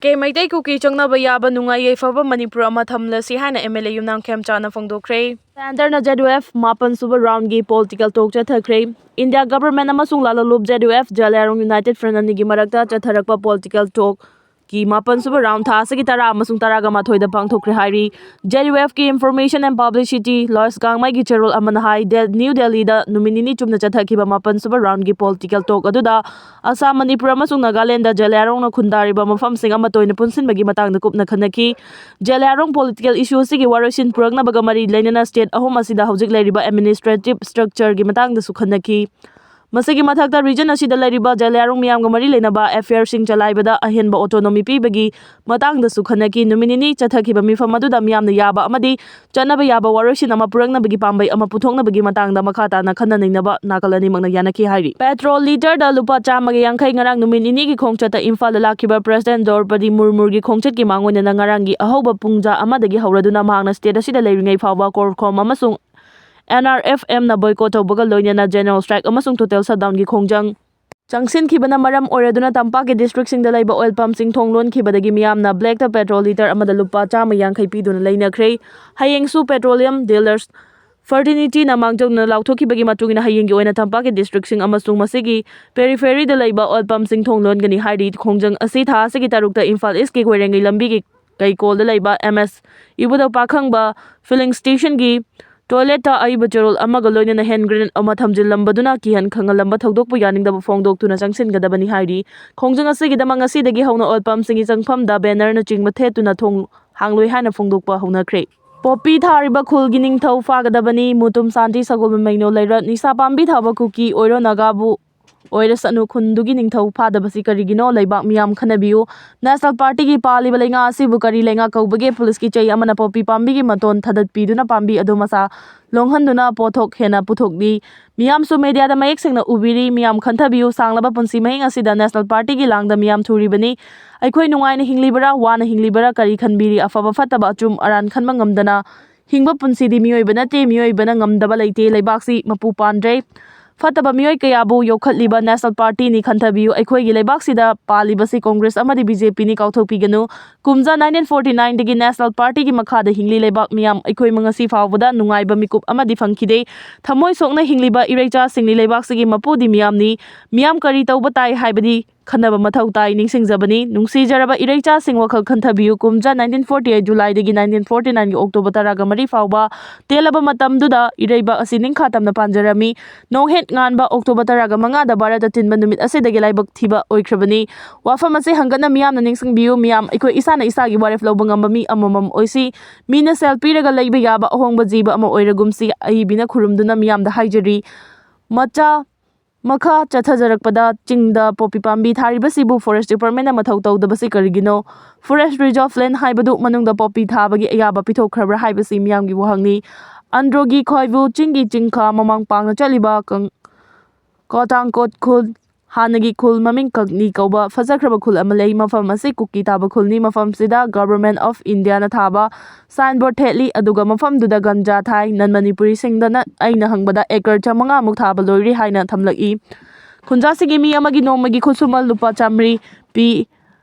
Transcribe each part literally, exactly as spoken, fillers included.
ꯀꯦ ꯃꯩꯇꯩ ꯀꯨꯀꯤ ꯆꯪꯅꯕ ꯌꯥꯕ ꯅꯨꯡꯉꯥꯏ ꯌꯥꯏꯐꯕ ꯃꯅꯤꯄꯨꯔ ꯑꯃ ꯊꯝꯂꯁꯤ ꯍꯥꯏꯅ M L A ꯌꯨꯝꯅꯥꯝ ꯈꯦꯝꯆꯥꯅ ꯐꯣꯡꯗꯣꯛꯈ꯭ꯔꯦ꯫ ꯁꯦꯟꯇꯔꯅ Z U F ꯃꯥꯄꯟ ꯁꯨꯕ ꯔꯥꯎꯟꯒꯤ ꯄꯣꯂꯤꯇꯤꯀꯦꯜ ꯇꯣꯛ ꯆꯠꯊꯈ꯭ꯔꯦ꯫ ꯏꯟꯗꯤꯌꯥ ꯒꯚꯔꯟꯃꯦꯟꯠ ꯑꯃꯁꯨꯡ ꯂꯥꯂꯣꯂꯨꯞ Z U F Zeliangrong united front ꯑꯅꯤꯒꯤ ꯃꯔꯛꯇ ꯆꯠꯊꯔꯛꯄ ꯄꯣꯂꯤꯇꯤꯀꯦꯜ ꯇꯣꯛꯀꯤ ꯃꯥꯄꯟ ꯁꯨꯕ ꯔꯥꯎꯟ ꯊꯥ ꯑꯁꯤꯒꯤ ꯇꯔꯥ ꯑꯃꯁꯨꯡ ꯇꯔꯥꯒ ꯃꯥꯊꯣꯏꯗ ꯄꯥꯡꯊꯣꯛꯈ꯭ꯔꯦ ꯍꯥꯏꯔꯤ꯫ Z U Fꯀꯤ ꯏꯟꯐꯣꯔꯃꯦꯁꯟ ꯑꯦꯟ ꯄꯕ꯭ꯂꯤꯁꯤꯇꯤ ꯂꯣꯏꯁ ꯒꯥꯡꯃꯩꯒꯤ ꯆꯦꯔꯣꯜ ꯑꯃꯅ ꯍꯥꯏ, ꯗꯦꯠ ꯅ꯭ꯌꯨ ꯗꯦꯜꯂꯤꯗ ꯅꯨꯃꯤꯠ ꯅꯤꯅꯤ ꯆꯨꯞꯅ ꯆꯠꯊꯈꯤꯕ ꯃꯥꯄꯟ ꯁꯨꯕ ꯔꯥꯎꯟꯒꯤ ꯄꯣꯂꯤꯇꯤꯀꯦꯜ ꯇꯣꯛ ꯑꯗꯨꯗ ꯑꯁꯥꯝ, ꯃꯅꯤꯄꯨꯔ ꯑꯃꯁꯨꯡ ꯅꯥꯒꯥꯂꯦꯟꯗ ꯖꯂꯤꯌꯥꯡꯔꯣꯡꯅ ꯈꯨꯟꯗꯥꯔꯤꯕ ꯃꯐꯝꯁꯤꯡ ꯑꯃꯠꯇ ꯑꯣꯏꯅ ꯄꯨꯟꯁꯤꯟꯕꯒꯤ ꯃꯇꯥꯡꯗ ꯀꯨꯞꯅ ꯈꯟꯅꯈꯤ꯫ ꯖꯂꯤꯌꯥꯡꯔꯣꯡ ꯄꯣꯂꯤꯇꯤꯀꯦꯜ ꯏꯁꯨ ꯑꯁꯤꯒꯤ ꯋꯥꯔꯣꯏꯁꯤꯟ ꯄꯨꯔꯛꯅꯕꯒ ꯃꯔꯤ ꯂꯩꯅꯅ ꯁ꯭ꯇꯦꯠ ꯑꯍꯨꯝ ꯑꯁꯤꯗ ꯍꯧꯖꯤꯛ ꯂꯩꯔꯤꯕ ꯑꯦꯗꯃꯤꯅꯤꯁꯇ꯭ꯔꯦꯇꯤꯚ ꯁ꯭ꯇ꯭ꯔꯛꯆꯔꯒꯤ ꯃꯇꯥꯡꯗꯁꯨ ꯈꯟꯅꯈꯤ꯫ ꯃꯁꯤꯒꯤ ꯃꯊꯛꯇ ꯔꯤꯖꯟ ꯑꯁꯤꯗ ꯂꯩꯔꯤꯕ ꯖꯂꯤꯌꯥꯡꯔꯣꯡ ꯃꯤꯌꯥꯝꯒ ꯃꯔꯤ ꯂꯩꯅꯕ ꯑꯦꯐꯤꯌꯔꯁꯤꯡ ꯆꯂꯥꯏꯕꯗ ꯑꯍꯦꯟꯕ ꯑꯣꯇꯣꯅꯣꯃꯤ ꯄꯤꯕꯒꯤ ꯃꯇꯥꯡꯗꯁꯨ ꯈꯟꯅꯈꯤ꯫ ꯅꯨꯃꯤꯠ ꯅꯤꯅꯤ ꯆꯠꯊꯈꯤꯕ ꯃꯤꯐꯝ ꯑꯗꯨꯗ ꯃꯤꯌꯥꯝꯅ ꯌꯥꯕ ꯑꯃꯗꯤ ꯆꯠꯅꯕ ꯌꯥꯕ ꯋꯥꯔꯣꯏꯁꯤꯟ ꯑꯃ ꯄꯨꯔꯛꯅꯕꯒꯤ ꯄꯥꯝꯕꯩ ꯑꯃ ꯄꯨꯊꯣꯛꯅꯕꯒꯤ ꯃꯇꯥꯡꯗ ꯃꯈꯥ ꯇꯥꯅ ꯈꯟꯅ ꯅꯩꯅꯕ ꯅꯥꯀꯜ ꯑꯅꯤꯃꯛꯅ ꯌꯥꯅꯈꯤ ꯍꯥꯏꯔꯤ꯫ ꯄꯦꯇ꯭ꯔꯣꯜ ꯂꯤꯇꯔꯗ ꯂꯨꯄꯥ ꯆꯥꯝꯃꯒ ꯌꯥꯡꯈꯩ꯫ ꯉꯔꯥꯡ ꯅꯨꯃꯤꯠ ꯅꯤꯅꯤꯒꯤ ꯈꯣꯡꯆꯠꯇ ꯏꯝꯐꯥꯜꯗ ꯂꯥꯛꯈꯤꯕ ꯄ꯭ꯔꯦꯁꯤꯗꯦꯟꯠ ꯗ꯭ꯔꯧꯄꯗꯤ ꯃꯨꯔꯃꯨꯒꯤ ꯈꯣꯡꯆꯠꯀꯤ ꯃꯥꯡꯑꯣꯏꯅꯅ ꯉꯔꯥꯡꯒꯤ ꯑꯍꯧꯕ ꯄꯨꯡ ꯖꯥ ꯑꯃꯗꯒꯤ ꯍꯧꯔꯗꯨꯅ ꯃꯍꯥꯛꯅ ꯁ꯭ꯇꯦꯠ ꯑꯁꯤꯗ ꯂꯩꯔꯤꯉꯩ ꯐꯥꯎꯕ ꯀꯣꯔꯈꯣꯝ ꯑꯃꯁꯨꯡ N R F Mꯅ ꯕꯣꯏꯀꯣꯠ ꯇꯧꯕꯒ ꯂꯣꯏꯅꯅ ꯖꯦꯅꯔꯦꯜ ꯁ꯭ꯇ꯭ꯔꯥꯏꯛ ꯑꯃꯁꯨꯡ ꯇꯣꯇꯦꯜ ꯁꯠꯗꯥꯎꯟꯒꯤ ꯈꯣꯡꯖꯪ ꯆꯪꯁꯤꯟꯈꯤꯕꯅ ꯃꯔꯝ ꯑꯣꯏꯔꯗꯨꯅ ꯇꯝꯄꯥꯛꯀꯤ ꯗꯤꯁꯇ꯭ꯔꯤꯛꯁꯤꯡꯗ ꯂꯩꯕ ꯑꯣꯏꯜ ꯄꯝꯞꯁꯤꯡ ꯊꯣꯡ ꯂꯣꯟꯈꯤꯕꯗꯒꯤ ꯃꯤꯌꯥꯝꯅ ꯕ꯭ꯂꯦꯛꯇ ꯄꯦꯇ꯭ꯔꯣꯜ ꯂꯤꯇꯔ ꯑꯃꯗ ꯂꯨꯄꯥ ꯆꯥꯝꯃ ꯌꯥꯡꯈꯩ ꯄꯤꯗꯨꯅ ꯂꯩꯅꯈ꯭ꯔꯦ꯫ ꯍꯌꯦꯡꯁꯨ ꯄꯦꯇ꯭ꯔꯣꯂꯤꯌꯝ ꯗꯤꯂꯔꯁ ꯐ꯭ꯔꯇꯔꯅꯤꯇꯤꯅ ꯃꯥꯡꯖꯧꯅꯅ ꯂꯥꯎꯊꯣꯛꯈꯤꯕꯒꯤ ꯃꯇꯨꯡ ꯏꯟꯅ ꯍꯌꯦꯡꯒꯤ ꯑꯣꯏꯅ ꯇꯝꯄꯥꯛꯀꯤ ꯗꯤꯁꯇ꯭ꯔꯤꯛꯁꯤꯡ ꯑꯃꯁꯨꯡ ꯃꯁꯤꯒꯤ ꯄꯦꯔꯤꯐꯦꯔꯤꯗ ꯂꯩꯕ ꯑꯣꯏꯜ ꯄꯝꯞꯁꯤꯡ ꯊꯣꯡ ꯂꯣꯟꯒꯅꯤ ꯍꯥꯏꯔꯤ꯫ ꯈꯣꯡꯖꯪ ꯑꯁꯤ ꯊꯥ ꯑꯁꯤꯒꯤ ꯇꯔꯨꯛꯇ ꯏꯝꯐꯥꯜ ꯏꯁꯀꯤ ꯀꯣꯏꯔꯦꯡꯒꯩ ꯂꯝꯕꯤꯒꯤ ꯀꯩꯀꯣꯜꯗ ꯂꯩꯕ M S ꯏꯕꯨꯙꯧ ꯄꯥꯈꯪꯕ ꯐꯤꯂꯤꯡ ꯁ꯭ꯇꯦꯁꯟꯒꯤ ꯇꯣꯏꯂꯦꯠꯇ ꯑꯏꯕ ꯆꯦꯔꯣꯜ ꯑꯃꯒ ꯂꯣꯏꯅꯅ ꯍꯦꯟ ꯒ꯭ꯔꯦꯅꯦꯗ ꯑꯃ ꯊꯝꯖꯤꯜꯂꯝꯕꯗꯨꯅ ꯀꯤꯍꯟ ꯈꯪꯍꯜꯂꯝꯕ ꯊꯧꯗꯣꯛꯄꯨ ꯌꯥꯅꯤꯡꯗꯕ ꯐꯣꯡꯗꯣꯛꯇꯨꯅ ꯆꯪꯁꯤꯟꯒꯗꯕꯅꯤ ꯍꯥꯏꯔꯤ꯫ ꯈꯣꯡꯖꯪ ꯑꯁꯤꯒꯤꯗꯃꯛ ꯉꯁꯤꯗꯒꯤ ꯍꯧꯅ ꯑꯣꯏꯜ ꯄꯝꯞꯁꯤꯡꯒꯤ ꯆꯪꯐꯝꯗ ꯕꯦꯅꯔꯅꯆꯤꯡꯕ ꯊꯦꯠꯇꯨꯅ ꯊꯣꯡ ꯍꯥꯡꯂꯣꯏ ꯍꯥꯏꯅ ꯐꯣꯡꯗꯣꯛꯄ ꯍꯧꯅꯈ꯭ꯔꯦ꯫ ꯄꯣꯄꯤ ꯊꯥꯔꯤꯕ ꯈꯨꯜꯒꯤ ꯅꯤꯡꯊꯧ ꯐꯥꯒꯗꯕꯅꯤ꯫ ꯃꯨꯇꯨꯝ ꯁꯥꯟꯇꯤ ꯁꯒꯣꯜꯕꯟ ꯃꯩꯅꯣ ꯂꯩꯔꯠ꯫ ꯅꯤꯁꯥ ꯄꯥꯝꯕꯤ ꯊꯥꯕ ꯀꯨꯀꯤ ꯑꯣꯏꯔꯣ ꯅꯥꯒꯥꯕꯨ ꯑꯣꯏꯔꯁꯅꯨ, ꯈꯨꯟꯗꯨꯒꯤ ꯅꯤꯡꯊꯧ ꯐꯥꯗꯕꯁꯤ ꯀꯔꯤꯒꯤꯅꯣ? ꯂꯩꯕꯥꯛ ꯃꯤꯌꯥꯝ ꯈꯟꯅꯕꯤꯌꯨ꯫ ꯅꯦꯁꯅꯦꯜ ꯄꯥꯔꯇꯤꯒꯤ ꯄꯥꯜꯂꯤꯕ ꯂꯩꯉꯥꯛ ꯑꯁꯤꯕꯨ ꯀꯔꯤ ꯂꯩꯉꯥꯛ ꯀꯧꯕꯒꯦ? ꯄꯨꯂꯤꯁꯀꯤ ꯆꯩ ꯑꯃꯅ ꯄꯣꯄꯤ ꯄꯥꯝꯕꯤꯒꯤ ꯃꯇꯣꯟ ꯊꯥꯗꯠꯄꯤꯗꯨꯅ ꯄꯥꯝꯕꯤ ꯑꯗꯨ ꯃꯁꯥ ꯂꯣꯡꯍꯟꯗꯨꯅ ꯄꯣꯠꯊꯣꯛ ꯍꯦꯟꯅ ꯄꯨꯊꯣꯛꯂꯤ꯫ ꯃꯤꯌꯥꯝꯁꯨ ꯃꯦꯗꯤꯌꯥꯗ ꯃꯌꯦꯛ ꯁꯦꯡꯅ ꯎꯕꯤꯔꯤ꯫ ꯃꯤꯌꯥꯝ ꯈꯟꯊꯕꯤꯌꯨ꯫ ꯁꯥꯡꯂꯕ ꯄꯨꯟꯁꯤ ꯃꯍꯤꯡ ꯑꯁꯤꯗ ꯅꯦꯁꯅꯦꯜ ꯄꯥꯔꯇꯤꯒꯤ ꯂꯥꯡꯗ ꯃꯤꯌꯥꯝ ꯊꯨꯔꯤꯕꯅꯤ꯫ ꯑꯩꯈꯣꯏ ꯅꯨꯡꯉꯥꯏꯅ ꯍꯤꯡꯂꯤꯕꯔꯥ, ꯋꯥꯅ ꯍꯤꯡꯂꯤꯕꯔꯥ, ꯀꯔꯤ ꯈꯟꯕꯤꯔꯤ? ꯑꯐꯕ ꯐꯠꯇꯕ, ꯑꯆꯨꯝ ꯑꯔꯥꯟ ꯈꯟꯕ ꯉꯝꯗꯅ ꯍꯤꯡꯕ ꯄꯨꯟꯁꯤꯗꯤ ꯃꯤꯑꯣꯏꯕ ꯅꯠꯇꯦ, ꯃꯤꯑꯣꯏꯕꯅ ꯉꯝꯗꯕ ꯂꯩꯇꯦ꯫ ꯂꯩꯕꯥꯛꯁꯤ ꯃꯄꯨ ꯄꯥꯟꯗ꯭ꯔꯦ꯫ ꯐꯠꯇꯕ ꯃꯤꯑꯣꯏ ꯀꯌꯥꯕꯨ ꯌꯣꯛꯈꯠꯂꯤꯕ ꯅꯦꯁꯅꯦꯜ ꯄꯥꯔꯇꯤꯅꯤ ꯈꯟꯊꯕꯤꯌꯨ꯫ ꯑꯩꯈꯣꯏꯒꯤ ꯂꯩꯕꯥꯛꯁꯤꯗ ꯄꯥꯜꯂꯤꯕꯁꯤ ꯀꯣꯡꯒ꯭ꯔꯦꯁ ꯑꯃꯗꯤ ꯕꯤ ꯖꯦ ꯄꯤꯅꯤ, ꯀꯥꯎꯊꯣꯛꯄꯤꯒꯅꯨ꯫ ꯀꯨꯝꯖꯥ ꯅꯥꯏꯟꯇꯤꯟ ꯐꯣꯔꯇꯤ ꯅꯥꯏꯟꯗꯒꯤ ꯅꯦꯁꯅꯦꯜ ꯄꯥꯔꯇꯤꯒꯤ ꯃꯈꯥꯗ ꯍꯤꯡꯂꯤ ꯂꯩꯕꯥꯛ ꯃꯤꯌꯥꯝ꯫ ꯑꯩꯈꯣꯏ ꯉꯁꯤ ꯐꯥꯎꯕꯗ ꯅꯨꯡꯉꯥꯏꯕ ꯃꯤꯀꯨꯞ ꯑꯃꯗꯤ ꯐꯪꯈꯤꯗꯦ꯫ ꯊꯃꯣꯏ ꯁꯣꯛꯅ ꯍꯤꯡꯂꯤꯕ ꯏꯔꯩꯆꯥꯁꯤꯡꯅꯤ꯫ ꯂꯩꯕꯥꯛꯁꯤꯒꯤ ꯃꯄꯨꯗꯤ ꯃꯤꯌꯥꯝꯅꯤ꯫ ꯃꯤꯌꯥꯝ ꯀꯔꯤ ꯇꯧꯕ ꯇꯥꯏ ꯍꯥꯏꯕꯗꯤ ꯈꯟꯅꯕ ꯃꯊꯧ ꯇꯥꯏ꯫ ꯅꯤꯡꯁꯤꯡꯖꯕꯅꯤ꯫ ꯅꯨꯡꯁꯤꯖꯔꯕ ꯏꯔꯩꯆꯥꯁꯤꯡ, ꯋꯥꯈꯜ ꯈꯟꯊꯕꯤꯌꯨ꯫ ꯀꯨꯝꯖꯥ ꯅꯥꯏꯟꯇꯤꯟ ꯐꯣꯔꯇꯤ ꯑꯩꯠ ꯖꯨꯂꯥꯏꯗꯒꯤ ꯅꯥꯏꯟꯇꯤꯟ ꯐꯣꯔꯇꯤ ꯅꯥꯏꯟꯒꯤ ꯑꯣꯛꯇꯣꯕꯔ ꯇꯔꯥꯒ ꯃꯔꯤ ꯐꯥꯎꯕ ꯇꯦꯜꯂꯕ ꯃꯇꯝꯗꯨꯗ ꯏꯔꯩꯕꯥꯛ ꯑꯁꯤ ꯅꯤꯡꯈꯥ ꯇꯝꯅ ꯄꯥꯟꯖꯔꯝꯃꯤ꯫ ꯅꯣꯡꯍꯦꯠ ꯉꯥꯟꯕ ꯑꯣꯛꯇꯣꯕꯔ ꯇꯔꯥꯒ ꯃꯉꯥꯗ ꯚꯥꯔꯠꯇ ꯊꯤꯟꯕ ꯅꯨꯃꯤꯠ ꯑꯁꯤꯗꯒꯤ ꯂꯥꯏꯕꯛ ꯊꯤꯕ ꯑꯣꯏꯈ꯭ꯔꯕꯅꯤ꯫ ꯋꯥꯐꯝ ꯑꯁꯤ ꯍꯪꯒꯠꯅ ꯃꯤꯌꯥꯝꯅ ꯅꯤꯡꯁꯤꯡꯕꯤꯌꯨ꯫ ꯃꯤꯌꯥꯝ, ꯑꯩꯈꯣꯏ ꯏꯁꯥꯅ ꯏꯁꯥꯒꯤ ꯋꯥꯔꯦꯞ ꯂꯧꯕ ꯉꯝꯕ ꯃꯤ ꯑꯃꯃꯝ ꯑꯣꯏꯁꯤ꯫ ꯃꯤꯅ ꯁꯦꯜ ꯄꯤꯔꯒ ꯂꯩꯕ ꯌꯥꯕ ꯑꯍꯣꯡꯕ ꯖꯤꯕ ꯑꯃ ꯑꯣꯏꯔꯒꯨꯝꯁꯤ꯫ ꯑꯏꯕꯤꯅ ꯈꯨꯔꯨꯝꯗꯨꯅ ꯃꯤꯌꯥꯝꯗ ꯍꯥꯏꯖꯔꯤ꯫ ꯃꯆꯥ ꯃꯈꯥ ꯆꯠꯊꯖꯔꯛꯄꯗ ꯆꯤꯡꯗ ꯄꯣꯄꯤ ꯄꯥꯝꯕꯤ ꯊꯥꯔꯤꯕꯁꯤꯕꯨ ꯐꯣꯔꯦꯁ ꯗꯤꯄꯥꯔꯠꯃꯦꯟꯅ ꯃꯊꯧ ꯇꯧꯗꯕꯁꯤ ꯀꯔꯤꯒꯤꯅꯣ? ꯐꯣꯔꯦꯁ ꯔꯤꯖꯥꯔꯚ ꯂꯦꯟ ꯍꯥꯏꯕꯗꯨ ꯃꯅꯨꯡꯗ ꯄꯣꯄꯤ ꯊꯥꯕꯒꯤ ꯑꯌꯥꯕ ꯄꯤꯊꯣꯛꯈ꯭ꯔꯕ꯭ꯔꯥ ꯍꯥꯏꯕꯁꯤ ꯃꯤꯌꯥꯝꯒꯤ ꯋꯥꯍꯪꯅꯤ꯫ ꯑꯟꯗ꯭ꯔꯣꯒꯤ ꯈꯣꯏꯕꯨ ꯆꯤꯡꯒꯤ ꯆꯤꯡꯈꯥ ꯃꯃꯥꯡ ꯄꯥꯡꯅ ꯆꯠꯂꯤꯕ ꯀꯪ-, ꯀꯣꯇꯥꯡꯀꯣꯠ ꯈꯨꯜ, ꯍꯥꯟꯅꯒꯤ ꯈꯨꯜ ꯃꯃꯤꯡ ꯀꯛꯅꯤ ꯀꯧꯕ ꯐꯖꯈ꯭ꯔꯕ ꯈꯨꯜ ꯑꯃ ꯂꯩ꯫ ꯃꯐꯝ ꯑꯁꯤ ꯀꯨꯀꯤ ꯇꯥꯕ ꯈꯨꯜꯅꯤ꯫ ꯃꯐꯝꯁꯤꯗ ꯒꯚꯔꯟꯃꯦꯟꯠ ꯑꯣꯐ ꯏꯟꯗꯤꯌꯥꯅ ꯊꯥꯕ ꯁꯥꯏꯟꯕꯣꯔꯗ ꯊꯦꯠꯂꯤ, ꯑꯗꯨꯒ ꯃꯐꯝꯗꯨꯗ ꯒꯟꯖꯥ ꯊꯥꯏ꯫ ꯅꯟ ꯃꯅꯤꯄꯨꯔꯤꯁꯤꯡꯗꯅ ꯑꯩꯅ ꯍꯪꯕꯗ ꯑꯦꯀꯔ ꯆꯥꯃꯉꯥꯃꯨꯛ ꯊꯥꯕ ꯂꯣꯏꯔꯦ ꯍꯥꯏꯅ ꯊꯝꯂꯛꯏ꯫ ꯈꯨꯟꯖꯥꯁꯤꯒꯤ ꯃꯤ ꯑꯃꯒꯤ ꯅꯣꯡꯃꯒꯤ ꯈꯨꯠꯁꯨꯃꯜ ꯂꯨꯄꯥ ꯆꯥꯃꯔꯤ ꯄꯤ꯫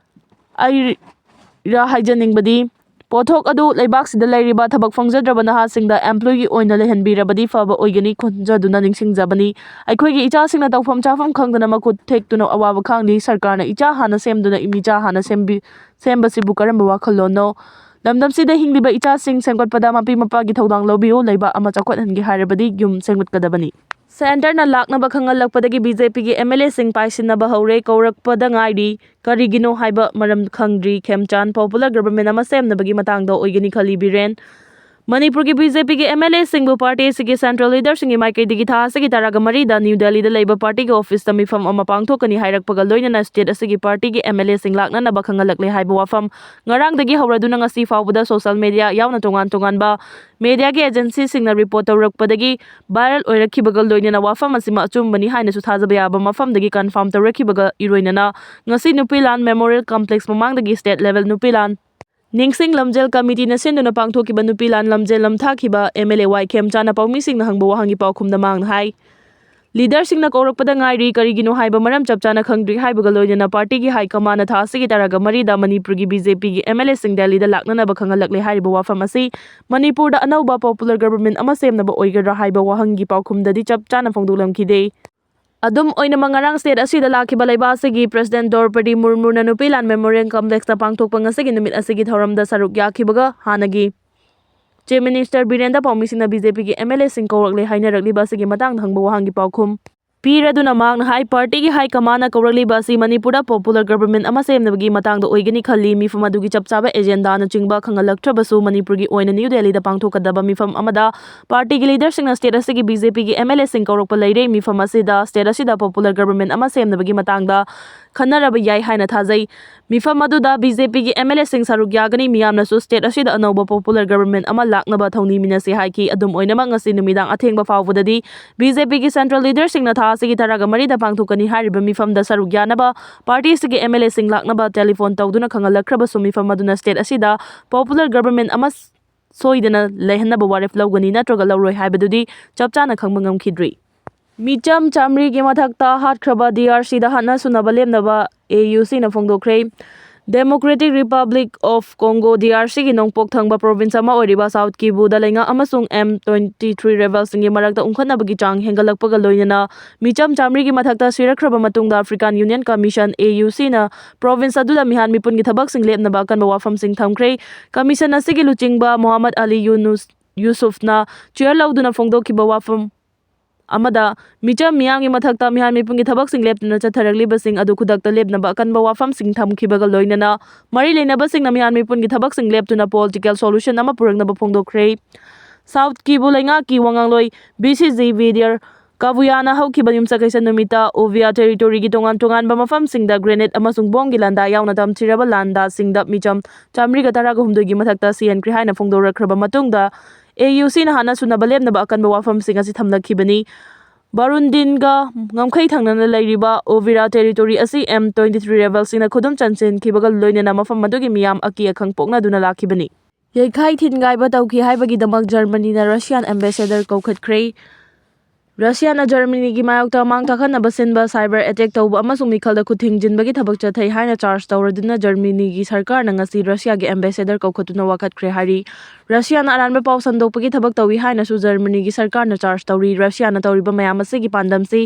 ꯑꯩꯅ ꯍꯥꯏꯖꯅꯤꯡꯕꯗꯤ, ꯄꯣꯠꯊꯣꯛ ꯑꯗꯨ ꯂꯩꯕꯥꯛꯁꯤꯗ ꯂꯩꯔꯤꯕ ꯊꯕꯛ ꯐꯪꯖꯗ꯭ꯔꯕ ꯅꯍꯥꯁꯤꯡꯗ ꯑꯦꯝꯄ꯭ꯂꯣꯏꯒꯤ ꯑꯣꯏꯅ ꯂꯩꯍꯟꯕꯤꯔꯕꯗꯤ ꯐꯕ ꯑꯣꯏꯒꯅꯤ ꯈꯟꯖꯗꯨꯅ ꯅꯤꯡꯁꯤꯡꯖꯕꯅꯤ꯫ ꯑꯩꯈꯣꯏꯒꯤ ꯏꯆꯥꯁꯤꯡꯅ ꯇꯧꯐꯝ ꯆꯥꯐꯝ ꯈꯪꯗꯅ ꯃꯈꯨꯠ ꯊꯦꯛꯇꯨꯅ ꯑꯋꯥꯕ ꯈꯥꯡꯂꯤ꯫ ꯁꯔꯀꯥꯔꯅ ꯏꯆꯥ ꯍꯥꯟꯅ ꯁꯦꯝꯗꯨꯅ ꯏꯃꯤꯆꯥ ꯍꯥꯟꯅ ꯁꯦꯝꯕꯤ-, ꯁꯦꯝꯕꯁꯤꯕꯨ ꯀꯔꯝꯕ ꯋꯥꯈꯜꯂꯣꯟꯅꯣ? ꯂꯝꯗꯝꯁꯤꯗ ꯍꯤꯡꯂꯤꯕ ꯏꯆꯥꯁꯤꯡ ꯁꯦꯝꯒꯠꯄꯗ ꯃꯄꯤ ꯃꯄꯥꯒꯤ ꯊꯧꯗꯥꯡ ꯂꯧꯕꯤꯌꯨ꯫ ꯂꯩꯕꯥꯛ ꯑꯃ ꯆꯥꯎꯈꯠꯍꯟꯒꯦ ꯍꯥꯏꯔꯕꯗꯤ ꯌꯨꯝ ꯁꯦꯝꯒꯠꯀꯗꯕꯅꯤ꯫ ꯁꯦꯟꯇꯔꯅ ꯂꯥꯛꯅꯕ ꯈꯪꯍꯜꯂꯛꯄꯗꯒꯤ ꯕꯤ ꯖꯦ ꯄꯤꯒꯤ ꯑꯦꯝ ꯑꯦꯜ ꯑꯦꯁꯤꯡ ꯄꯥꯏꯁꯤꯟꯅꯕ ꯍꯧꯔꯦ꯫ ꯀꯧꯔꯛꯄꯗ ꯉꯥꯏꯔꯤ꯫ ꯀꯔꯤꯒꯤꯅꯣ ꯍꯥꯏꯕ ꯃꯔꯝ ꯈꯪꯗ꯭ꯔꯤ꯫ ꯈꯦꯝꯆꯥꯟ ꯄꯣꯄꯨꯂꯔ ꯒꯚꯔꯟꯃꯦꯟꯠ ꯑꯃ ꯁꯦꯝꯅꯕꯒꯤ ꯃꯇꯥꯡꯗ ꯑꯣꯏꯒꯅꯤ ꯈꯜꯂꯤ ꯕꯤꯔꯦꯟ꯫ ꯃꯅꯤꯄꯨꯔꯒꯤ ꯕꯤ ꯖꯦ ꯄꯤꯒꯤ ꯑꯦꯝ ꯑꯦꯜ ꯑꯦꯁꯤꯡꯕꯨ ꯄꯥꯔꯇꯤ ꯑꯁꯤꯒꯤ ꯁꯦꯟꯇ꯭ꯔꯦꯜ ꯂꯤꯗꯔꯁꯤꯡꯒꯤ ꯃꯥꯏꯀꯩꯗꯒꯤ ꯊꯥ ꯑꯁꯤꯒꯤ ꯇꯔꯥꯒ ꯃꯔꯤꯗ ꯅ꯭ꯌꯨ ꯗꯦꯜꯂꯤꯗ ꯂꯩꯕ ꯄꯥꯔꯇꯤꯒꯤ ꯑꯣꯐꯤꯁꯇ ꯃꯤꯐꯝ ꯑꯃ ꯄꯥꯡꯊꯣꯛꯀꯅꯤ ꯍꯥꯏꯔꯛꯄꯒ ꯂꯣꯏꯅꯅ ꯁ꯭ꯇꯦꯠ ꯑꯁꯤꯒꯤ ꯄꯥꯔꯇꯤꯒꯤ ꯑꯦꯝ ꯑꯦꯜ ꯑꯦꯁꯤꯡ ꯂꯥꯛꯅꯅꯕ ꯈꯪꯍꯜꯂꯛꯂꯦ ꯍꯥꯏꯕ ꯋꯥꯐꯝ ꯉꯔꯥꯡꯗꯒꯤ ꯍꯧꯔꯗꯨꯅ ꯉꯁꯤ ꯐꯥꯎꯕꯗ ꯁꯣꯁꯦꯜ ꯃꯦꯗꯤꯌꯥ ꯌꯥꯎꯅ ꯇꯣꯉꯥꯟ ꯇꯣꯉꯥꯟꯕ ꯃꯦꯗꯤꯌꯥꯒꯤ ꯑꯦꯖꯦꯟꯁꯤꯁꯤꯡꯅ ꯔꯤꯄꯣꯔꯠ ꯇꯧꯔꯛꯄꯗꯒꯤ ꯚꯥꯏꯔꯦꯜ ꯑꯣꯏꯔꯛꯈꯤꯕꯒ ꯂꯣꯏꯅꯅ ꯋꯥꯐꯝ ꯑꯁꯤꯃ ꯑꯆꯨꯝꯕꯅꯤ ꯍꯥꯏꯅꯁꯨ ꯊꯥꯖꯕ ꯌꯥꯕ ꯃꯐꯝꯗꯒꯤ ꯀꯟꯐꯥꯔꯝ ꯇꯧꯔꯛꯈꯤꯕꯒ ꯏꯔꯣꯏꯅꯅ ꯉꯁꯤ ꯅꯨꯄꯤꯂꯥꯟ ꯃꯦꯃꯣꯔꯤꯌꯦꯜ ꯀꯝꯄ꯭ꯂꯦꯛꯁ ꯃꯃꯥꯡꯗꯒꯤ ꯁ꯭ꯇꯦꯠ ꯂꯦꯚꯦꯜ ꯅꯨꯄꯤꯂꯥꯟ ꯅꯤꯡꯁꯤꯡ ꯂꯝꯖꯦꯜ ꯀꯃꯤꯇꯤꯅ ꯁꯤꯟꯗꯨꯅ ꯄꯥꯡꯊꯣꯛꯈꯤꯕ ꯅꯨꯄꯤꯂꯥꯟ ꯂꯝꯖꯦꯜ ꯂꯝꯊꯥꯈꯤꯕ ꯑꯦꯝ ꯑꯦꯜ ꯑꯦ ꯋꯥꯏ ꯈꯦꯝꯆꯥꯅ ꯄꯥꯎꯃꯤꯁꯤꯡꯅ ꯍꯪꯕ ꯋꯥꯍꯪꯒꯤ ꯄꯥꯎꯈꯨꯝꯗ ꯃꯍꯥꯛꯅ ꯍꯥꯏ, ꯂꯤꯗꯔꯁꯤꯡꯅ ꯀꯧꯔꯛꯄꯗ ꯉꯥꯏꯔꯤ, ꯀꯔꯤꯒꯤꯅꯣ ꯍꯥꯏꯕ ꯃꯔꯝ ꯆꯞ ꯆꯥꯅ ꯈꯪꯗ꯭ꯔꯤ ꯍꯥꯏꯕꯒ ꯂꯣꯏꯅꯅ ꯄꯥꯔꯇꯤꯒꯤ ꯍꯥꯏ ꯀꯃꯥꯟꯅ ꯊꯥ ꯑꯁꯤꯒꯤ ꯇꯔꯥꯒ ꯃꯔꯤꯗ ꯃꯅꯤꯄꯨꯔꯒꯤ ꯕꯤ ꯖꯦ ꯄꯤꯒꯤ ꯑꯦꯝ ꯑꯦꯜ ꯑꯦꯁꯤꯡ ꯗꯦꯜꯂꯤꯗ ꯂꯥꯛꯅꯅꯕ ꯈꯪꯍꯜꯂꯛꯂꯦ ꯍꯥꯏꯔꯤꯕ ꯋꯥꯐꯝ ꯑꯁꯤ ꯃꯅꯤꯄꯨꯔꯗ ꯑꯅꯧꯕ ꯄꯣꯄꯨꯂꯔ ꯒꯕꯔꯃꯦꯟ ꯑꯃ ꯁꯦꯝꯅꯕ ꯑꯣꯏꯒꯗ꯭ꯔꯥ ꯍꯥꯏꯕ ꯋꯥꯍꯪꯒꯤ ꯄꯥꯎꯈꯨꯝꯗꯗꯤ ꯆꯞ ꯆꯥꯅ ꯐꯣꯡꯗꯣꯛꯂꯝꯈꯤꯗꯦ꯫ ꯑꯗꯨꯝ ꯑꯣꯏꯅꯃꯛ, ꯉꯔꯥꯡ ꯁ꯭ꯇꯦꯠ ꯑꯁꯤꯗ ꯂꯥꯛꯈꯤꯕ ꯂꯩꯕꯥꯛ ꯑꯁꯤꯒꯤ ꯄ꯭ꯔꯦꯁꯤꯗꯦꯟꯠ ꯗ꯭ꯔꯧꯄꯗꯤ ꯃꯨꯔꯃꯨꯅ ꯅꯨꯄꯤ ꯂꯥꯟ ꯃꯦꯃꯣꯔꯤꯌꯦꯜ ꯀꯝꯄ꯭ꯂꯦꯛꯁꯇ ꯄꯥꯡꯊꯣꯛꯄ ꯉꯁꯤꯒꯤ ꯅꯨꯃꯤꯠ ꯑꯁꯤꯒꯤ ꯊꯧꯔꯝꯗ ꯁꯔꯨꯛ ꯌꯥꯈꯤꯕꯒ ꯍꯥꯟꯅꯒꯤ ꯆꯤꯐ ꯃꯤꯅꯤꯁꯇꯔ ꯕꯤꯔꯦꯟꯗ ꯄꯥꯎꯃꯤꯁꯤꯡꯅ ꯕꯤ ꯖꯦ ꯄꯤꯒꯤ ꯑꯦꯝ ꯑꯦꯜ ꯑꯦꯁꯤꯡ ꯀꯧꯔꯛꯂꯦ ꯍꯥꯏꯅꯔꯛꯂꯤꯕ ꯑꯁꯤꯒꯤ ꯃꯇꯥꯡꯗ ꯍꯪꯕ ꯋꯥꯍꯪꯒꯤ ꯄꯥꯎꯈꯨꯝ ꯄꯤꯔꯗꯨꯅ ꯃꯍꯥꯛꯅ ꯍꯥꯏ, ꯄꯥꯔꯇꯤꯒꯤ ꯍꯥꯏ ꯀꯃꯥꯟꯅ ꯀꯧꯔꯛꯂꯤꯕ ꯑꯁꯤ ꯃꯅꯤꯄꯨꯔꯗ ꯄꯣꯄꯨꯂꯔ ꯒꯕꯔꯃꯦꯟ ꯑꯃ ꯁꯦꯝꯅꯕꯒꯤ ꯃꯇꯥꯡꯗ ꯑꯣꯏꯒꯅꯤ ꯈꯜꯂꯤ꯫ ꯃꯤꯐꯝ ꯑꯗꯨꯒꯤ ꯆꯞ ꯆꯥꯕ ꯑꯦꯖꯦꯟꯗꯥꯅꯆꯤꯡꯕ ꯈꯪꯍꯜꯂꯛꯇ꯭ꯔꯕꯁꯨ, ꯃꯅꯤꯄꯨꯔꯒꯤ ꯑꯣꯏꯅ ꯅ꯭ꯌꯨ ꯗꯦꯜꯂꯤꯗ ꯄꯥꯡꯊꯣꯛꯀꯗꯕ ꯃꯤꯐꯝ ꯑꯃꯗ ꯄꯥꯔꯇꯤꯒꯤ ꯂꯤꯗꯔꯁꯤꯡꯅ ꯁ꯭ꯇꯦꯠ ꯑꯁꯤꯒꯤ ꯕꯤ ꯖꯦ ꯄꯤꯒꯤ ꯑꯦꯝ ꯑꯦꯜ ꯑꯦꯁꯤꯡ ꯀꯧꯔꯛꯄ ꯂꯩꯔꯦ꯫ ꯃꯤꯐꯝ ꯑꯁꯤꯗ ꯁ꯭ꯇꯦꯠ ꯑꯁꯤꯗ ꯄꯣꯄꯨꯂꯔ ꯒꯕꯔꯃꯦꯟ ꯑꯃ ꯁꯦꯝꯅꯕꯒꯤ ꯃꯇꯥꯡꯗ ꯈꯟꯅꯔꯕ ꯌꯥꯏ ꯍꯥꯏꯅ ꯊꯥꯖꯩ꯫ ꯃꯤꯐꯝ ꯑꯗꯨꯗ ꯕꯤ ꯖꯦ ꯄꯤꯒꯤ ꯑꯦꯝ ꯑꯦꯜ ꯑꯦꯁꯤꯡ ꯁꯔꯨꯛ ꯌꯥꯒꯅꯤ꯫ ꯃꯤꯌꯥꯝꯅꯁꯨ ꯁ꯭ꯇꯦꯠ ꯑꯁꯤꯗ ꯑꯅꯧꯕ ꯄꯣꯄꯨꯂꯔ ꯒꯕꯔꯃꯦꯟ ꯑꯃ ꯂꯥꯛꯅꯕ ꯊꯧꯅꯤꯃꯤꯟꯅꯁꯤ ꯍꯥꯏꯈꯤ꯫ ꯑꯗꯨꯝ ꯑꯣꯏꯅꯃꯛ, ꯉꯁꯤ ꯅꯨꯃꯤꯗꯥꯡ ꯑꯊꯦꯡꯕ ꯐꯥꯎꯕꯗꯗꯤ ꯕꯤ ꯖꯦ ꯄꯤꯒꯤ ꯁꯦꯟꯇ꯭ꯔꯦꯜ ꯂꯤꯗꯔꯁꯤꯡꯅ ꯊꯥ ꯑꯁꯤꯒꯤ ꯇꯔꯥꯒ ꯃꯔꯤꯗ ꯄꯥꯡꯊꯣꯛꯀꯅꯤ ꯍꯥꯏꯔꯤꯕ ꯃꯤꯐꯝꯗ ꯁꯔꯨꯛ ꯌꯥꯅꯕ ꯄꯥꯔꯇꯤ ꯑꯁꯤꯒꯤ ꯑꯦꯝ ꯑꯦꯜ ꯑꯦꯁꯤꯡ ꯂꯥꯛꯅꯕ ꯇꯦꯂꯤꯐꯣꯟ ꯇꯧꯗꯨꯅ ꯈꯪꯍꯜꯂꯛꯈ꯭ꯔꯕꯁꯨ, ꯃꯤꯐꯝ ꯑꯗꯨꯅ ꯁ꯭ꯇꯦꯠ ꯑꯁꯤꯗ ꯄꯣꯄꯨꯂꯔ ꯒꯕꯔꯃꯦꯟ ꯑꯃ ꯁꯣꯏꯗꯅ ꯂꯩꯍꯟꯅꯕ ꯋꯥꯔꯦꯞ ꯂꯧꯒꯅꯤ ꯅꯠꯇ꯭ꯔꯒ ꯂꯧꯔꯣꯏ ꯍꯥꯏꯕꯗꯨꯗꯤ ꯆꯞ ꯆꯥꯅ ꯈꯪꯕ ꯉꯝꯈꯤꯗ꯭ꯔꯤ꯫ ꯃꯤꯆꯝ ꯆꯥꯃꯔꯤꯒꯤ ꯃꯊꯛꯇ ꯍꯥꯠꯈ꯭ꯔꯕ ꯗꯤ ꯑꯥꯔ ꯁꯤꯗ ꯍꯥꯠꯅ ꯁꯨꯅꯕ ꯂꯦꯞꯅꯕ ꯑꯦ ꯌꯨ ꯁꯤꯅ ꯐꯣꯡꯗꯣꯛꯈ꯭ꯔꯦ꯫ Democratic republic of Congo, D R ꯁꯤꯒꯤ ꯅꯣꯡꯄꯣꯛ ꯊꯪꯕ ꯄ꯭ꯔꯣꯚꯤꯟꯁ ꯑꯃ ꯑꯣꯏꯔꯤꯕ ꯁꯥꯎꯠ ꯀꯤꯕꯨꯗ ꯂꯩꯉꯥꯛ ꯑꯃꯁꯨꯡ ꯑꯦꯝ ꯇ꯭ꯋꯦꯟꯇꯤ ꯊ꯭ꯔꯤ ꯔꯦꯕꯦꯜꯁꯤꯡꯒꯤ ꯃꯔꯛꯇ ꯎꯪꯈꯠꯅꯕꯒꯤ ꯆꯥꯡ ꯍꯦꯟꯒꯠꯂꯛꯄꯒ ꯂꯣꯏꯅꯅ ꯃꯤꯆꯝ ꯆꯥꯃꯔꯤꯒꯤ ꯃꯊꯛꯇ ꯁꯤꯔꯛꯈ꯭ꯔꯕ ꯃꯇꯨꯡꯗ, ꯑꯐ꯭ꯔꯤꯀꯥꯟ ꯌꯨꯅꯤꯌꯟ ꯀꯃꯤꯁꯟ, ꯑꯦ ꯌꯨ ꯁꯤꯅ ꯄ꯭ꯔꯣꯚꯤꯟꯁ ꯑꯗꯨꯗ ꯃꯤꯍꯥꯠ ꯃꯤꯄꯨꯟꯒꯤ ꯊꯕꯛꯁꯤꯡ ꯂꯦꯞꯅꯕ ꯑꯀꯟꯕ ꯋꯥꯐꯝꯁꯤꯡ ꯊꯝꯈ꯭ꯔꯦ꯫ ꯀꯃꯤꯁꯟ ꯑꯁꯤꯒꯤ ꯂꯨꯆꯤꯡꯕ ꯃꯣꯍꯥꯃꯗ ꯑꯂꯤ ꯌꯨꯅꯨꯁ ꯌꯨꯁꯨꯐꯅ ꯆꯤꯌꯔ ꯂꯧꯗꯨꯅ ꯐꯣꯡꯗꯣꯛꯈꯤꯕ ꯋꯥꯐꯝ ꯑꯃꯗ, ꯃꯤꯆꯝ ꯃꯤꯌꯥꯝꯒꯤ ꯃꯊꯛꯇ ꯃꯤꯍꯥꯠ ꯃꯤꯄꯨꯟꯒꯤ ꯊꯕꯛꯁꯤꯡ ꯂꯦꯞꯇꯨꯅ ꯆꯠꯊꯔꯛꯂꯤꯕꯁꯤꯡ ꯑꯗꯨ ꯈꯨꯗꯛꯇ ꯂꯦꯞꯅꯕ ꯑꯀꯟꯕ ꯋꯥꯐꯝꯁꯤꯡ ꯊꯝꯈꯤꯕꯒ ꯂꯣꯏꯅꯅ, ꯃꯔꯤ ꯂꯩꯅꯕꯁꯤꯡꯅ ꯃꯤꯍꯥꯠ ꯃꯤꯄꯨꯟꯒꯤ ꯊꯕꯛꯁꯤꯡ ꯂꯦꯞꯇꯨꯅ ꯄꯣꯂꯤꯇꯤꯀꯦꯜ ꯁꯣꯂꯨꯁꯟ ꯑꯃ ꯄꯨꯔꯛꯅꯕ ꯐꯣꯡꯗꯣꯛꯈ꯭ꯔꯦ꯫ ꯁꯥꯎꯠ ꯀꯤꯕꯨ ꯂꯩꯉꯥꯛꯀꯤ ꯋꯥꯉꯥꯡꯂꯣꯏ ꯕꯤ ꯁꯤ ꯖꯤ ꯕꯤꯗꯤꯌꯔ ꯀꯕꯨꯌꯥꯅ ꯍꯧꯈꯤꯕ ꯌꯨꯝꯁꯀꯩꯁ ꯅꯨꯃꯤꯠꯇ ꯎꯚꯤꯌꯥ ꯇꯦꯔꯤꯇꯣꯔꯤꯒꯤ ꯇꯣꯉꯥꯟ ꯇꯣꯉꯥꯟꯕ ꯃꯐꯝꯁꯤꯡꯗ ꯒ꯭ꯔꯦꯅꯦꯗ ꯑꯃꯁꯨꯡ ꯕꯣꯝꯒꯤ ꯂꯥꯟꯗꯥ ꯌꯥꯎꯅ ꯇꯝꯊꯤꯔꯕ ꯂꯥꯟꯗꯥꯁꯤꯡꯗ ꯃꯤꯆꯝ ꯆꯥꯃꯔꯤꯒ ꯇꯔꯥꯒ ꯍꯨꯝꯗꯣꯏꯒꯤ ꯃꯊꯛꯇ ꯁꯤꯍꯟꯈ꯭ꯔꯦ ꯍꯥꯏꯅ ꯐꯣꯡꯗꯣꯔꯛꯈ꯭ꯔꯕ ꯃꯇꯨꯡꯗ, ꯑꯦ ꯌꯨ ꯁꯤꯅ ꯍꯥꯠꯅ ꯁꯨꯅꯕ ꯂꯦꯞꯅꯕ ꯑꯀꯟꯕ ꯋꯥꯐꯝꯁꯤꯡ ꯑꯁꯤ ꯊꯝꯂꯛꯈꯤꯕꯅꯤ꯫ ꯕꯥꯔꯨꯟꯗꯤꯟꯒ ꯉꯝꯈꯩ ꯊꯪꯅꯅ ꯂꯩꯔꯤꯕ ꯎꯚꯤꯌꯥ ꯇꯦꯔꯤꯇꯣꯔꯤ ꯑꯁꯤ ꯑꯦꯝ ꯇ꯭ꯋꯦꯟꯇꯤ ꯊ꯭ꯔꯤ ꯔꯦꯕꯦꯜꯁꯤꯡꯅ ꯈꯨꯗꯨꯝ ꯆꯟꯁꯤꯟꯈꯤꯕꯒ ꯂꯣꯏꯅꯅ ꯃꯐꯝ ꯑꯗꯨꯒꯤ ꯃꯤꯌꯥꯝ ꯑꯀꯤ ꯑꯈꯪ ꯄꯣꯛꯅꯗꯨꯅ ꯂꯥꯛꯈꯤꯕꯅꯤ꯫ ꯌꯩꯈꯥꯏ ꯊꯤꯟꯒꯥꯏꯕ ꯇꯧꯈꯤ ꯍꯥꯏꯕꯒꯤꯗꯃꯛ ꯖꯔꯃꯅꯤꯅ ꯔꯁꯤꯌꯥꯟ ꯑꯦꯝꯕꯦꯁꯦꯗꯔ ꯀꯧꯈꯠꯈ꯭ꯔꯦ꯫ ꯔꯁꯤꯌꯥꯅ ꯖꯔꯃꯅꯤꯒꯤ ꯃꯥꯌꯣꯛꯇ ꯃꯥꯡ ꯇꯥꯛꯍꯟꯅꯕ ꯁꯤꯟꯕ cyber attack ꯇꯧꯕ ꯑꯃꯁꯨꯡ ꯃꯤꯈꯜꯗ ꯈꯨꯠꯊꯤꯡꯖꯤꯟꯕꯒꯤ ꯊꯕꯛ ꯆꯠꯊꯩ ꯍꯥꯏꯅ charge ꯇꯧꯔꯗꯨꯅ ꯖꯔꯃꯅꯤꯒꯤ ꯁꯔꯀꯥꯔꯅ ꯉꯁꯤ ꯔꯁꯤꯌꯥꯒꯤ ambassador ꯀꯧꯈꯠꯇꯨꯅ ꯋꯥꯀꯠꯈ꯭ꯔꯦ ꯍꯥꯏꯔꯤ꯫ ꯔꯁꯤꯌꯥꯅ ꯑꯔꯥꯟꯕ ꯄꯥꯎ ꯁꯟꯗꯣꯛꯄꯒꯤ ꯊꯕꯛ ꯇꯧꯏ ꯍꯥꯏꯅꯁꯨ ꯖꯔꯃꯅꯤꯒꯤ ꯁꯔꯀꯥꯔꯅ charge ꯇꯧꯔꯤ꯫ ꯔꯁꯤꯌꯥꯅ ꯇꯧꯔꯤꯕ ꯃꯌꯥꯝ ꯑꯁꯤꯒꯤ ꯄꯥꯟꯗꯝꯁꯤ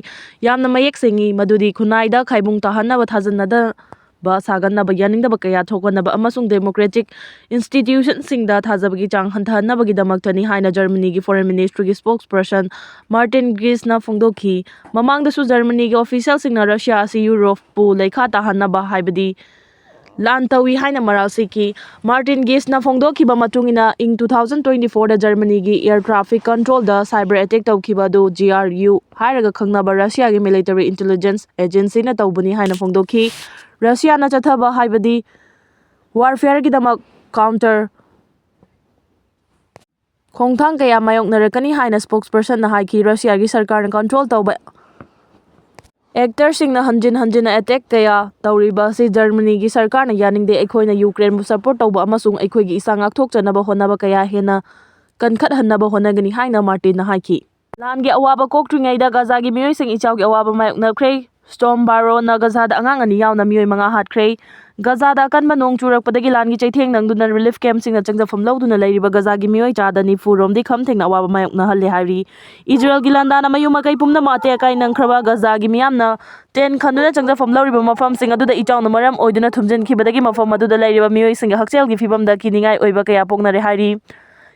ꯌꯥꯝꯅ ꯃꯌꯦꯛ ꯁꯦꯡꯏ, ꯃꯗꯨꯗꯤ ꯈꯨꯟꯅꯥꯏꯗ ꯈꯥꯏꯕꯨꯡ ꯇꯥꯍꯟꯅꯕ ꯊꯥꯖꯅꯗꯕ ꯁꯥꯒꯟꯅꯕ, ꯌꯥꯅꯤꯡꯗꯕ ꯀꯌꯥ ꯊꯣꯛꯍꯟꯅꯕ ꯑꯃꯁꯨꯡ democratic institutionꯁꯤꯡꯗ ꯊꯥꯖꯕꯒꯤ ꯆꯥꯡ ꯍꯟꯊꯍꯟꯅꯕꯒꯤꯗꯃꯛꯇꯅꯤ ꯍꯥꯏꯅ ꯖꯔꯃꯅꯤꯒꯤ Foreign Ministryꯒꯤ spokesperson Martin Griesꯅ ꯐꯣꯡꯗꯣꯛꯈꯤ꯫ ꯃꯃꯥꯡꯗꯁꯨ ꯖꯔꯃꯅꯤꯒꯤ officialꯁꯤꯡꯅ ꯔꯁꯤꯌꯥ ꯑꯁꯤ ꯌꯨꯔꯣꯞꯄꯨ ꯂꯩꯈꯥ ꯇꯥꯍꯟꯅꯕ, ꯍꯥꯏꯕꯗꯤ ꯂꯥꯟ ꯇꯧꯏ ꯍꯥꯏꯅ ꯃꯔꯥꯜ ꯁꯤꯈꯤ꯫ Martin Griesꯅ ꯐꯣꯡꯗꯣꯛꯈꯤꯕ ꯃꯇꯨꯡ ꯏꯟꯅ, ꯏꯪ two thousand twenty fourꯗ ꯖꯔꯃꯅꯤꯒꯤ air traffic controlꯗ cyber attack ꯇꯧꯈꯤꯕ ꯑꯗꯨ GRU ꯍꯥꯏꯔꯒ ꯈꯪꯅꯕ ꯔꯁꯤꯌꯥꯒꯤ military intelligence agencyꯅ ꯇꯧꯕꯅꯤ ꯍꯥꯏꯅ ꯐꯣꯡꯗꯣꯛꯈꯤ꯫ ꯔꯁꯤꯌꯥꯅ ꯆꯠꯊꯕ, ꯍꯥꯏꯕꯗꯤ warfareꯒꯤꯗꯃꯛ counter ꯈꯣꯡꯊꯥꯡ ꯀꯌꯥ ꯃꯥꯌꯣꯛꯅꯔꯛꯀꯅꯤ ꯍꯥꯏꯅ spokespersonꯅ ꯍꯥꯏꯈꯤ꯫ ꯔꯁꯤꯌꯥꯒꯤ ꯁꯔꯀꯥꯔꯅ control ꯇꯧꯕ actorꯁꯤꯡꯅ ꯍꯟꯖꯤꯟ ꯍꯟꯖꯤꯟꯅ attack ꯀꯌꯥ ꯇꯧꯔꯤꯕ ꯑꯁꯤ ꯖꯔꯃꯅꯤꯒꯤ ꯁꯔꯀꯥꯔꯅ ꯌꯥꯅꯤꯡꯗꯦ꯫ ꯑꯩꯈꯣꯏꯅ ꯌꯨꯀ꯭ꯔꯦꯟꯕꯨ support ꯇꯧꯕ ꯑꯃꯁꯨꯡ ꯑꯩꯈꯣꯏꯒꯤ ꯏꯁꯥ ꯉꯥꯛꯊꯣꯛꯆꯅꯕ ꯍꯣꯠꯅꯕ ꯀꯌꯥ ꯍꯦꯟꯅ ꯀꯟꯈꯠꯍꯟꯅꯕ ꯍꯣꯠꯅꯒꯅꯤ ꯍꯥꯏꯅ ꯃꯥꯔꯇꯤꯟꯅ ꯍꯥꯏꯈꯤ꯫ ꯂꯥꯟꯒꯤ ꯑꯋꯥꯕ ꯀꯣꯛꯇ꯭ꯔꯤꯉꯩꯗ ꯒꯥꯖꯥꯒꯤ ꯃꯤꯑꯣꯏꯁꯤꯡ ꯏꯆꯥꯎꯒꯤ ꯑꯋꯥꯕ ꯃꯥꯌꯣꯛꯅꯈ꯭ꯔꯦ꯫ Storm Barona ꯒꯥꯖꯥꯗ ꯑꯉꯥꯡ ꯑꯅꯤ ꯌꯥꯎꯅ ꯃꯤꯑꯣꯏ ꯃꯉꯥ ꯍꯥꯠꯈ꯭ꯔꯦ꯫ ꯒꯥꯖꯥꯗ ꯑꯀꯟꯕ ꯅꯣꯡ ꯆꯨꯔꯛꯄꯗꯒꯤ ꯂꯥꯟꯒꯤ ꯆꯩꯊꯦꯡ ꯅꯪꯗꯨꯅ relief campꯁꯤꯡꯅ ꯆꯪꯖꯐꯝ ꯂꯧꯗꯨꯅ ꯂꯩꯔꯤꯕ ꯒꯥꯖꯥꯒꯤ ꯃꯤꯑꯣꯏ ꯆꯥꯗ ꯅꯤꯐꯨ ꯔꯣꯝꯗꯤ ꯈꯝ ꯊꯦꯡꯅ ꯑꯋꯥꯕ ꯃꯥꯌꯣꯛꯅꯍꯜꯂꯦ ꯍꯥꯏꯔꯤ꯫ ꯏꯖꯔꯦꯜꯒꯤ ꯂꯥꯟꯗꯥꯅ ꯃꯌꯨꯝ ꯃꯀꯩ ꯄꯨꯝꯅꯃꯛ ꯑꯇꯦꯛ ꯑꯀꯥꯏ ꯅꯪꯈ꯭ꯔꯕ ꯒꯥꯖꯥꯒꯤ ꯃꯤꯌꯥꯝꯅ tent ꯈꯟꯗꯨꯅ ꯆꯪꯖꯐꯝ ꯂꯧꯔꯤꯕ ꯃꯐꯝꯁꯤꯡ ꯑꯗꯨꯗ ꯏꯆꯥꯎꯅ ꯃꯔꯝ ꯑꯣꯏꯗꯨꯅ ꯊꯨꯝꯖꯤꯟꯈꯤꯕꯗꯒꯤ ꯃꯐꯝ ꯑꯗꯨꯗ ꯂꯩꯔꯤꯕ ꯃꯤꯑꯣꯏꯁꯤꯡꯒꯤ ꯍꯛꯁꯦꯜꯒꯤ ꯐꯤꯕꯝꯗ ꯀꯤꯅꯤꯡꯉꯥꯏ ꯑꯣꯏꯕ ꯀꯌꯥ ꯄꯣꯛꯅꯔꯦ ꯍꯥꯏꯔꯤ꯫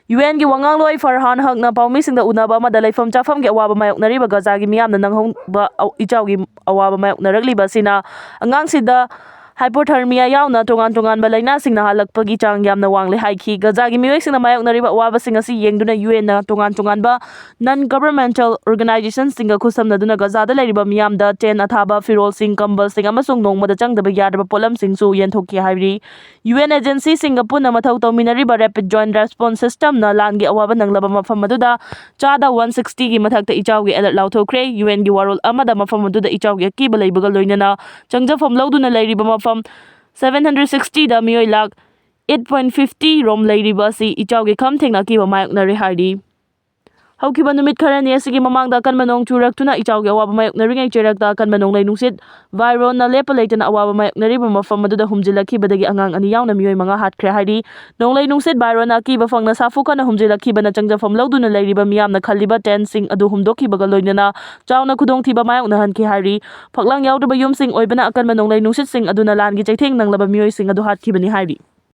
UNꯒꯤ ꯋꯥꯉꯥꯡꯂꯣꯏ ꯐꯔꯍꯥꯟ ꯍꯛꯅ ꯄꯥꯎꯃꯤꯁꯤꯡꯗ ꯎꯅꯕ ꯑꯃꯗ ꯂꯩꯐꯝ ꯆꯥꯐꯝꯒꯤ ꯑꯋꯥꯕ ꯃꯥꯌꯣꯛꯅꯔꯤꯕ ꯒꯥꯖꯥꯒꯤ ꯃꯤꯌꯥꯝꯅ ꯅꯪꯍꯧꯕ ꯏꯆꯥꯎꯒꯤ ꯑꯋꯥꯕ ꯃꯥꯌꯣꯛꯅꯔꯛꯂꯤꯕ ꯑꯁꯤꯅ ꯑꯉꯥꯡꯁꯤꯗ hypothermia ꯌꯥꯎꯅ ꯇꯣꯉꯥꯟ ꯇꯣꯉꯥꯟꯕ ꯂꯥꯏꯅꯥꯁꯤꯡ ꯅꯥꯍꯜꯂꯛꯄꯒꯤ ꯆꯥꯡ ꯌꯥꯝꯅ ꯋꯥꯡꯂꯦ ꯍꯥꯏꯈꯤ꯫ ꯒꯥꯖꯥꯒꯤ ꯃꯤꯑꯣꯏꯁꯤꯡꯅ ꯃꯥꯌꯣꯛꯅꯔꯤꯕ ꯑꯋꯥꯕꯁꯤꯡ ꯑꯁꯤ ꯌꯦꯡꯗꯨꯅ UNꯅ ꯇꯣꯉꯥꯟ ꯇꯣꯉꯥꯟꯕ non governmental organizationꯁꯤꯡꯒ ꯈꯨꯠꯁꯝꯅꯗꯨꯅ ꯒꯥꯖꯥꯗ ꯂꯩꯔꯤꯕ ꯃꯤꯌꯥꯝꯗ tent ꯑꯊꯥꯕ, ꯐꯤꯔꯣꯜꯁꯤꯡ, ꯀꯝꯕꯜꯁꯤꯡ ꯑꯃꯁꯨꯡ ꯅꯣꯡꯃꯗ ꯆꯪꯗꯕ ꯌꯥꯗ꯭ꯔꯕ ꯄꯣꯠꯂꯝꯁꯤꯡꯁꯨ ꯌꯦꯟꯊꯣꯛꯈꯤ ꯍꯥꯏꯔꯤ꯫ UN agencyꯁꯤꯡꯒ ꯄꯨꯟꯅ ꯃꯊꯧ ꯇꯧꯃꯤꯟꯅꯔꯤꯕ Rapid Joint Response Systemꯅ ꯂꯥꯟꯒꯤ ꯑꯋꯥꯕ ꯅꯪꯂꯕ ꯃꯐꯝ ꯑꯗꯨꯗ ꯆꯥꯗ one sixtyꯒꯤ ꯃꯊꯛꯇ ꯏꯆꯥꯎꯒꯤ alert ꯂꯥꯎꯊꯣꯛꯈ꯭ꯔꯦ꯫ UNꯒꯤ ꯋꯥꯔꯣꯜ ꯑꯃꯗ ꯃꯐꯝ ꯑꯗꯨꯗ ꯏꯆꯥꯎꯒꯤ ꯑꯀꯤꯕ ꯂꯩꯕꯒ ꯂꯣꯏꯅꯅ ꯆꯪꯖꯐꯝ ꯂꯧꯗꯨꯅ ꯂꯩꯔꯤꯕ ꯃꯐꯝ seven hundred sixtyꯗ ꯃꯤꯑꯣꯏ ꯂꯥꯈ eight point fifty ꯔꯣꯝ ꯂꯩꯔꯤꯕ ꯑꯁꯤ ꯏꯆꯥꯎꯒꯤ ꯈꯝ ꯊꯦꯡꯅ ꯑꯀꯤꯕ ꯃꯥꯌꯣꯛꯅꯔꯦ ꯍꯥꯏꯔꯤ꯫ ꯍꯧꯈꯤꯕ ꯅꯨꯃꯤꯠ ꯈꯔꯅꯤ ꯑꯁꯤꯒꯤ ꯃꯃꯥꯡꯗ ꯑꯀꯟꯕ ꯅꯣꯡ ꯆꯨꯔꯛꯇꯨꯅ ꯏꯆꯥꯎꯒꯤ ꯑꯋꯥꯕ ꯃꯥꯌꯣꯛꯅꯔꯤꯉꯩ ꯆꯩꯔꯛꯇ ꯑꯀꯟꯕ ꯅꯣꯡꯂꯩ ꯅꯨꯡꯁꯤꯠ ꯕꯥꯏꯔꯣꯟꯅ ꯂꯦꯞꯄ ꯂꯩꯇꯅ ꯑꯋꯥꯕ ꯃꯥꯌꯣꯛꯅꯔꯤꯕ ꯃꯐꯝ ꯑꯗꯨꯗ ꯍꯨꯝꯖꯤꯜꯂꯛꯈꯤꯕꯗꯒꯤ ꯑꯉꯥꯡ ꯑꯅꯤ ꯌꯥꯎꯅ ꯃꯤꯑꯣꯏ ꯃꯉꯥ ꯍꯥꯠꯈ꯭ꯔꯦ ꯍꯥꯏꯔꯤ꯫ ꯅꯣꯡꯂꯩ ꯅꯨꯡꯁꯤꯠ ꯕꯥꯏꯔꯣꯟꯅ ꯑꯀꯤꯕ ꯐꯪꯅ ꯁꯥꯐꯨ ꯀꯟꯅ ꯍꯨꯝꯖꯤꯜꯂꯛꯈꯤꯕꯅ ꯆꯪꯖꯐꯝ ꯂꯧꯗꯨꯅ ꯂꯩꯔꯤꯕ ꯃꯤꯌꯥꯝꯅ ꯈꯜꯂꯤꯕ ꯇꯦꯟꯠꯁꯤꯡ ꯑꯗꯨ ꯍꯨꯝꯗꯣꯛꯈꯤꯕꯒ ꯂꯣꯏꯅꯅ ꯆꯥꯎꯅ ꯈꯨꯗꯣꯡꯊꯤꯕ ꯃꯥꯌꯣꯛꯅꯍꯟꯈꯤ ꯍꯥꯏꯔꯤ꯫ ꯐꯛꯂꯥꯡ ꯌꯥꯎꯗ꯭ꯔꯕ ꯌꯨꯝꯁꯤꯡ ꯑꯣꯏꯕꯅ ꯑꯀꯟꯕ ꯅꯣꯡꯂꯩ ꯅꯨꯡꯁꯤꯠꯁꯤꯡ ꯑꯗꯨꯅ ꯂꯥꯟꯒꯤ ꯆꯩꯊꯦꯡ ꯅꯪꯂꯕ ꯃꯤꯑꯣꯏꯁꯤꯡ ꯑꯗꯨ ꯍꯥꯠꯈꯤꯕꯅꯤ ꯍꯥꯏꯔꯤ꯫